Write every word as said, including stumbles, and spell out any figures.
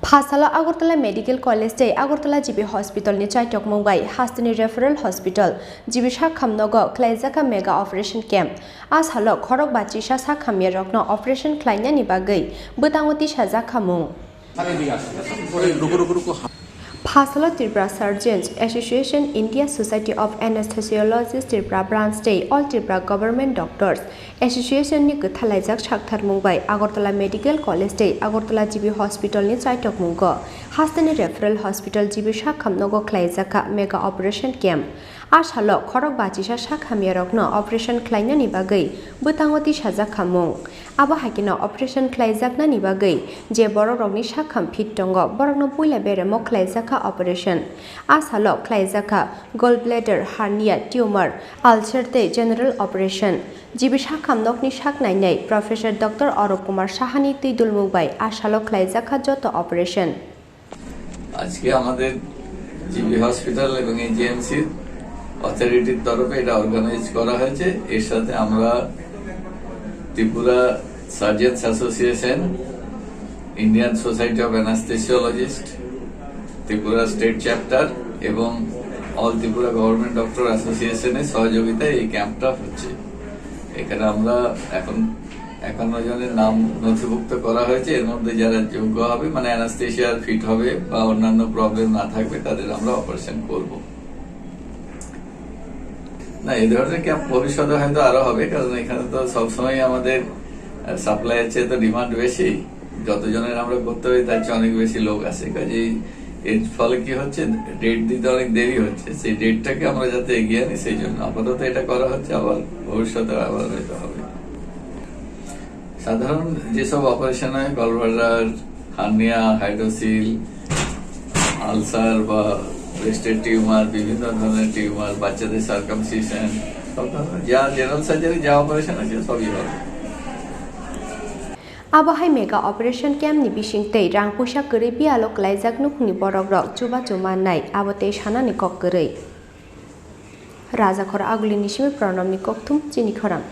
Phasalo Agartala Medical College tei Agartala G B Hospital ni chaitokmung bai hasteni Referral Hospital G B sakham nogo khlaijak kha mega operation camp. A salo khorok bachisa sakhamya rokno operation khlainani bagwi bwtango tisajak kha mung. Phasalo Tripura Surgeons Association, India Society of Anesthesiologists Tripura Branch tei All Tripura Government Doctors Association ni kwthalaijak saktharmung bai Agartala Medical College tei Agartala G B Hospital ni chaitokmungo hasteni Referral Hospital G B sakham nogo khlaijak kha mega operation camp. A salo khorok bachisa sakhamya rokno operation khlainani bagwi bwtango tisajak kha mung. Abo hai kheno operation khlaijaknani bagwi je borok rokni sakham fit tongo, borokno puila beremo khlaijak kha operation. A salo khlaijak kha gallbladder, hernia, tumor, ulcer tei general operation. G B sakham nokni sak nainai Professor Doctor Arup Kumar Sahani twi dulmung bai a salo khlaijak kha joto operation. আজকে আমাদের GB hospital এবং এজিএমসির অথরিটির তরফে এটা অর্গানাইজ করা হয়েছে। এর সাথে আমরা Tripura surgeons association, Indian society of anaesthesiologist, Tripura state chapter এবং অল ত্রিপুরা গভর্নমেন্ট ডক্টর অ্যাসোসিয়েশনের সহযোগিতায় এই ক্যাম্পটা হচ্ছে। এখানে আমরা এখন একান্ন জনের নাম নথিভুক্ত করা হয়েছে। এর মধ্যে যারা যোগ্য হবে, মানে অ্যানাস্থেশিয়ার ফিট হবে বা অন্যান্য প্রবলেম না থাকবে, তাদের আমরা অপারেশন করব। না, এই ধরনের ক্যাম্প ভবিষ্যতে হয়তো আরো হবে, কারণ এখানে তো সবসময় আমাদের সাপ্লাইয়ের চেয়ে তো ডিমান্ড বেশি। যতজনের আমরা করতে পারি, তার চেয়ে অনেক বেশি লোক আছে। কাজেই এর ফলে কি হচ্ছে, ডেট দিতে অনেক দেরি হচ্ছে। সেই ডেটটাকে আমরা যাতে এগিয়ে আনি, সেই জন্য আপাতত এটা করা হচ্ছে। আবার ভবিষ্যতে আবার হয়তো হবে। সাধারণ যেসব অপারেশন হয়, গলব্লাডার, হার্নিয়া, হাইড্রোসিল, আলসার বা ব্রেস্টের টিউমার, বিভিন্ন ধরনের টিউমার, বাচ্চাদের সার্কামসিশন, সব ধরনের যা জেনারেল সার্জারি, যা অপারেশন আছে, সবই হবে। Abo hai mega operation camp ni bising tei rang puisa kwrwi biyalo kwlaijak nukhungni borok rok chubachu mannai, abo tei sanani kok kwrwi. Rajakhor Aguli ni simi Pranamni kokthum chini khorang.